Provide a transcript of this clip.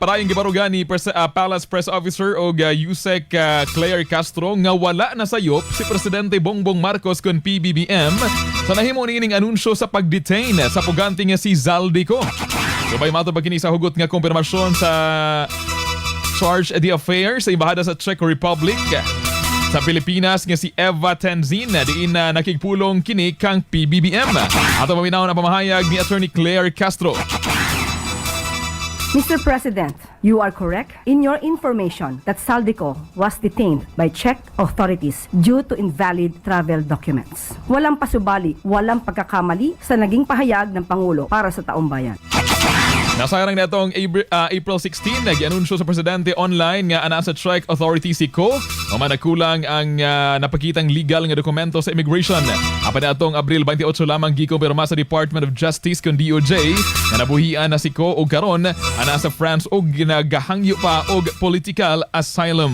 Parayong gibarugan ni Palace Press Officer og Usec Claire Castro nga wala na sayop si Presidente Bongbong Marcos kon PBBM sa nahimo niining anunsyo sa pagdetain sa pugante nga si Zaldy Co. Subay matod pa kini sa hugot nga kumpirmasyon sa Charge d'Affaires sa Embahada sa Czech Republic sa Pilipinas nga si Eva Tenzin, diin na nakigpulong kini kang PBBM. Ato paminawon ang pamahayag ni Attorney Claire Castro. Mr. President, you are correct in your information that Zaldy Co was detained by Czech authorities due to invalid travel documents. Walang pasubali, walang pagkakamali sa naging pahayag ng Pangulo para sa taong bayan. Nasayran niadtong April 16, nag-anunsyo sa presidente online nga ana sa Czech Authority si Co. Human nagkulang ang napakitang legal nga dokumento sa immigration. Apan atong Abril 28 lamang gikumpirma sa Department of Justice kon DOJ nga nabuhian na si Co og karon ana sa France og ginagahangyo pa og political asylum.